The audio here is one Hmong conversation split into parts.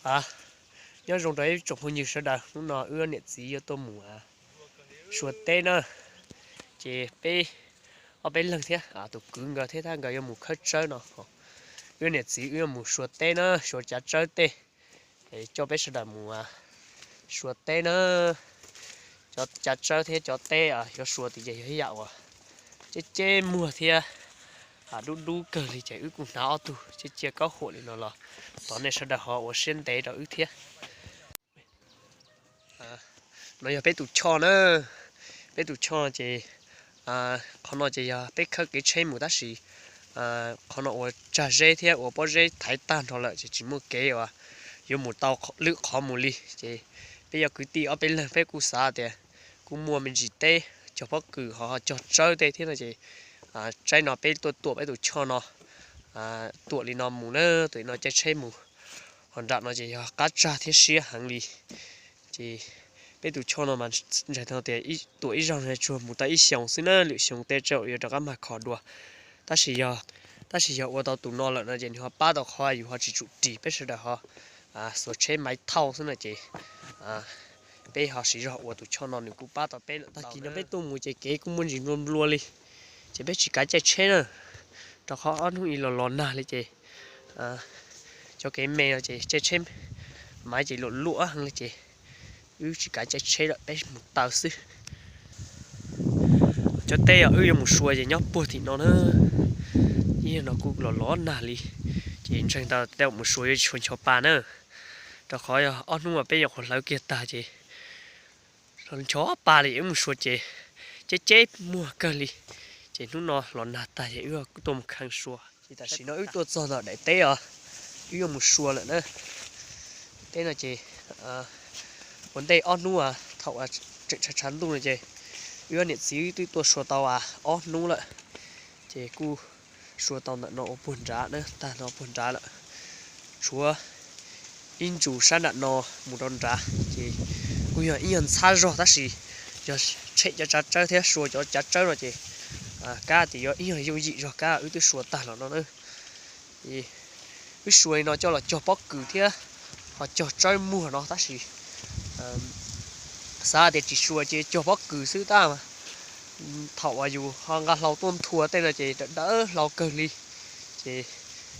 A, nyob zoo rau ib tsoom phooj ywg sawv daws, hnub no wb niam txiv yuav tuaj mus sua teb na. Ces peb ob peb leeg thiab, tus kwv nkawd thiab tab nkawd yuav mus khawb tsawb no. Wb niam txiv wb yuav mus sua teb na, sua cav tsawb tej. Coj peb sawv daws mus sua teb na. Cov cav tsawb thiab cov teb yuav sua tias ces yog ib yam uas ceb ceb muag thiab dub dub kawg li ces wb kuj hnav ob tug ceb cia kaub huam li no los thov nej sawv daws ho ua siab ntev rau wb thiab. No yog peb tus choj na, peb tus choj ces qhov no ces yog peb khawb kev tsheb mus tab sis qhov no ua tsag zeb thiab ua pob zeb thaiv tag nrho lawm ces tsis muaj kev uas yuav mus tau lwm qhov mus li. Ces peb yog kwv tij ob peb leeg peb kuj xav tias kuj muaj me ntsis teb cog pob kws ho cog tsawb tej thiab no ces tsaib no peb tuaj tuam peb tus choj no, tuam li no mus na, tuam li no caij tsheb mus. Ho nram no ces yog qab tsag thiab siab heev li. Ces peb tus choj no mas ntshai tias tuam ib zaug tsuas mus tau ib xyoos xwb na, lwm xyoo tej tseem yuav rov qab mag kho dua. Tab sis yog, tab sis yog ua tau tus no lawm no ces nws ho pab tau qhov yus ho tsis tsum ris, peb sawv daws ho xuas tsheb maiv thauj xwb no ces peb ho siv zog ua tus choj no nws kuj pab tau peb lawm. Tag kis no peb tuaj mus ces kev kuj muaj ntsis nplua nplua li, ces peb tsis kav caij tsheb na, rau qhov ob hnub ib los los nag li ces cov kev me no ces caij tsheb maiv ces luam luam heev li ces wb tsis kav caij tsheb lawm peb mus taw xwb. Cov teb uas wb yuav mus sua ces nyob puag tim no na, ib yam no kuj los los nag li, ces ntseeg tau tej mus sua yuav tsis tshua ncho pa na, rau qhov yog ob hnub uas peb nyuam qhuav hlawv kiag tag ces ncho pa li wb mus sua ces ceb ceb muag kawg li, ces hnub no los nag tag ces wb tuaj mus kheev sua. Ces tam sim no wb tuaj txog ntawm daim teb os, wb yuav mus sua lawm na. Teb no ces ua ntej ob hnub thaum tseem tshav tshav ntuj no ces wb niam txiv wb twb tuaj sua tau ob hnub lawm, ces kuj sua tau ntawm no ua puag nrad na, tag no puag nrad lawm. Tshuav ib ntsus sab nram no mus rau nrad ces kuj yog ib nyuag ntxhab zog tab sis yog tshem cov tsav tsawb thiab sua cov cav tsawb no ces kab tias yuav ib nyuag yooj yim zog kab wb twb sua tag los no na. Wb sua li no coj los cog pob kws thiab ho cog tsawb muag no tab sis xav tias tsis sua ces cog pob kws xwb tab. Thaum uas yus ho nqa hlau tuaj nthua tej no ces dawm dawb hlau kawg li. Ces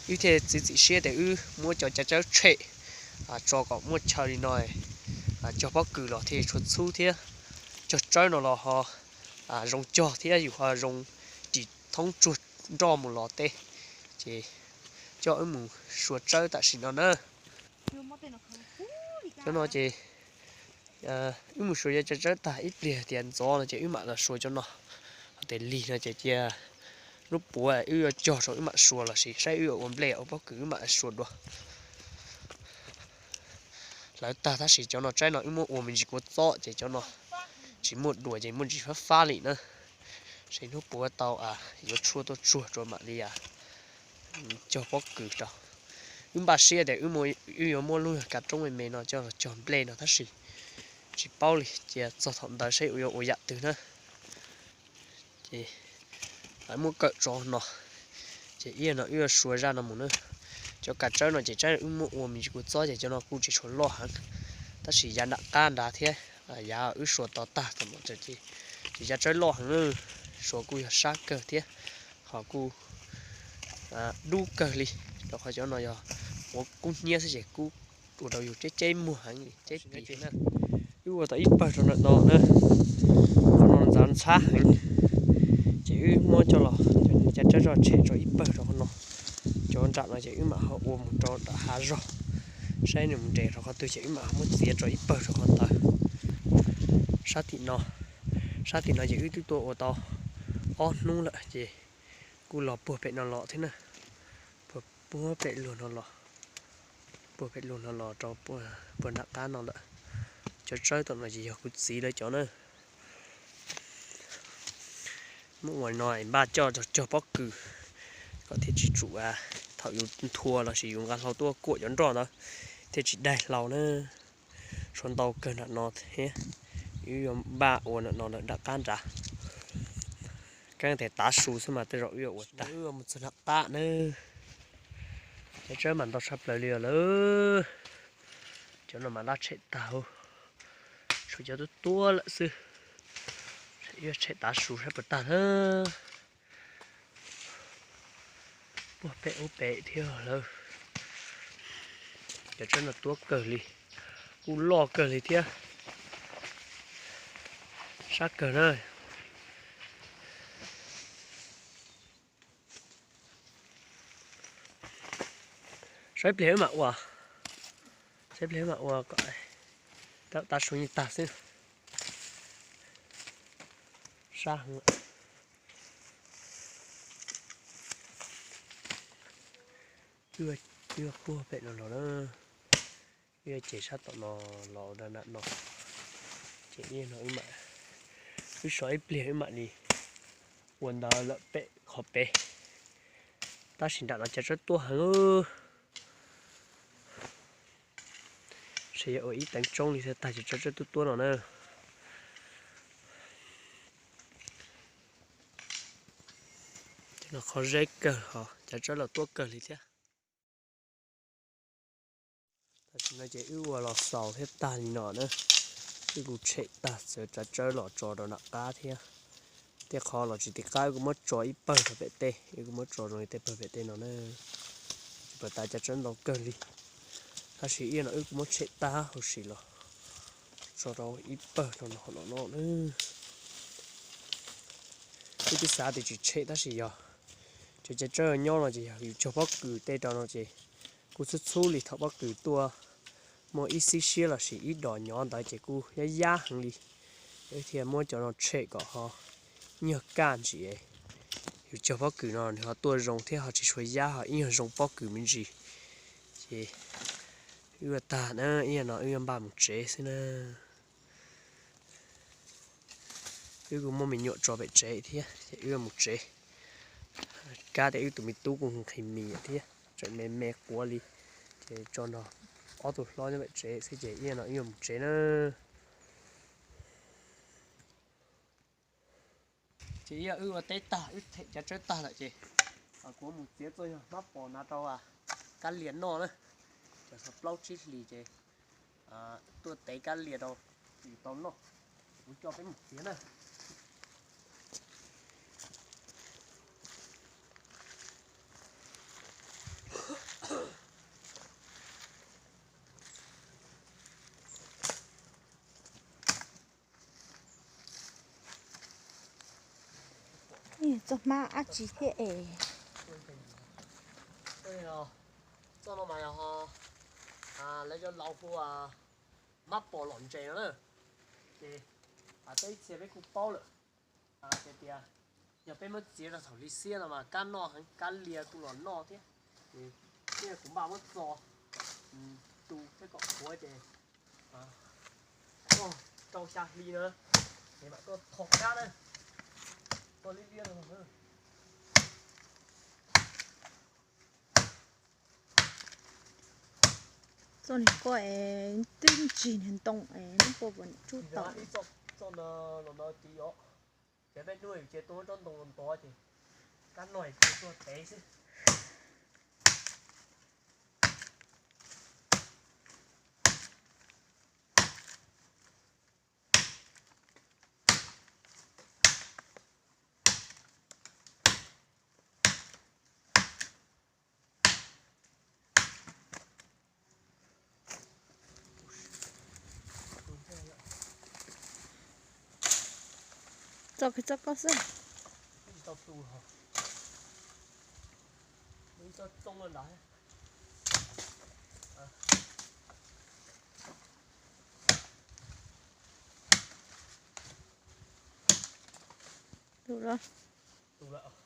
wb thiaj txiav txim siab tias wb muab cov cav tsawb tshem tso kom muaj chaw li no, cog pob kws los thiaj tshuav txhub thiab. Cog tsawb no los ho zoo cog thiab yus ho zoo ris thoob tsuag nroj mus los tej. Ces coj wb mus sua tsawb tam sim no na. Cov no ces wb mus sua cov cav tsawb tag ib pliag tias ntxov no ces wb mam los sua cov no. Ho tias lig no ces cia lub puav wb yuav cog rau wb mam sua los sis saib wb yuav ua nplej ua pob kws wb mam sua dua. Hlawv tag tab sis cov no tsaib no wb muab ua me ntsis kua txob ces cov no tsis muaj duas ces muaj ntsis fab fab li na. Saib hnub puav tau yuav tshuaj tuaj tsuag rau mam li cog pob kws rau. Wb npaj siab tias wb yuav muab lub kav roob me me no coj los cog nplej no tab sis tsis paub li cia txog thaum ntawd saib yuav ua yam twg na. Ces muab kawm tso no, ces ib yam no wb yuav sua zaj no mus na. Cov kav tsawb no ces tsaib wb muab ua me ntsis kua txob ces cov no kuj tsis tshua loj heev, tab sis yav nram qab nrad thiab yav wb sua to tag thaum no ces, ces yav tsawb loj heev na, sua kuj yog sab kawg thiab ho kuj dub kawg li, rau qhov cov no yog quav kub hnyiab xwb ces kub ua rau yus ceb ceb muag heev li ceb pis na. Wb ua tau ib pawg rau ntawm no na, qhov no ntxav ntxhab heev, ces wb muab coj los cov cav tsawb zoj tshem rau ib pawg rau qhov no. Cov nram no ces wb mam ho ua mus rau nram hav zog, saib nws mus nres rau qhov twg ces wb mam ho muab txiav rau ib pawg rau qhov ntawd. Sab tim no, sab tim no ces wb twb tuaj ua tau ob hnub lawm ces kuj los puag pem no los thiab na, puag pem luag no los, puag pem luag no los rau puag nram qab no lawm. Cov tsawb tom no ces yog kuv txiv lawv cov na. Muab ua no npaj coj cog pob kws kom thiaj tsis tsum thaum yus nthua los sis yus nqa hlau tuaj kuam cov nroj ntawd thiaj tsis daig hlau na. Tshuav ntau kawg nram no thiab, wb yuav npaj ua nram no lawm nram qab nrad. Keeb tias tav su xwb mas tej zaum wb yuav ua tag. Wb mus txog nram qab na, cov tsawb mas ntau tshaj plaws li os lawm. Cov no mas dab tshem tag, tshuav cov tuab tuab lawm xwb. Yuav tshem tav su saib puas tag na. Puag pem ub pem thiab lawm. Cov tsawb no tuab kawg li, kuj loj kawg li thiab. Sab kawg na. Saib pliag wb mam ua, saib pliag wb mam ua kom tav su yeej tag xwb. Sab heev. Wb puag pem no los na, wb ces sab tom no los da nam no, ces ib no wb mam, wb so ib pliag wb mam li ua ntawd lawm pem qhov pem. Tab sis nram no cov tsawb tuab heev. Ces yuav ua ib teev tsoob li thiaj tag cov tsawb tuab tuab no na. Cov no qhov zeb kawg ho cov tsawb los tuab kawg li thiab. Tam sim no ces wb ua los xaus thiab tag li no na. Wb kuj tshem tag txawv tsav tsawb los tso rau nram qab thiab. Tej qhov los tsis tim qab wb kuj muab tso ib pawg rau pem tej, wb kuj muab tso zoo li tej pawg pem tej no na. Tsis pom tas cov tsawb ntau kawg li. Tab sis ib no wb kuj muab tshem tag huv si los tso rau ib pawg rau no no na. Wb twb xav tias tsis tshem tab sis yog cov cov tsawb nyob no ces yog yus cog pob kws tej rau no ces kuj txhub txhub li thaum pob kws tuaj muaj ib xib siab los sis ib dos nyov ntawd ces kuj yab yab heev li. Wb thiaj muab cov no tshem kom ho nyuag kaj ntsis. Yus cog pob kws no nws ho tuaj zoo thiab ho tsis tshua yab ho ib nyuag zoo pob kws me ntsis. Ces wb ua tag na, ib yam no wb yuav npaj mus tsev xwb na. Wb kuj muab me nyuam tso pem tsev thiab ces wb mus tsev. Kab tias wb tus me tub kuj nqhis mis thiab tseem me me quav li, ces tso nrog ob tug hlob nyob pem tsev xwb ces ib yam no wb yuav mus tsev na. Ces ib yam wb ua teb tag wb them cov tsawb tag lawm ces kuv mus txiav txoj nyuag hmab pos na rau Kab Lias noj na. Cov xov plaub tsib hlis ces tuaj tev Kab Lias rau tsis tau noj. Kuv coj peb mus txiav na. Txoj hmab dab tsi thiab es. Txoj no mas yog lawv cov laus hu hmab pos lom ntses no na. Ces peb txhia peb kuj paub lawm hais tias yog peb muab txiav rau thaum li xiab no mas kab noj heev, Kab Lias kuj los noj thiab. Ces kuv npaj muab txo tu thiab kom qhuav ces noj rau xya hli na, ces mam tuaj tho kab na. Txoj liab liab no. Txoj niag koj es twb ntsis niag ntoo es nub koj puas tsub tau. Txoj no los no ces yog ces peb hnub cia tuaj muab tsob ntoo los ntov ces kab noj ces tuaj tev xwb. Txoj koj xwb. Tus lawm.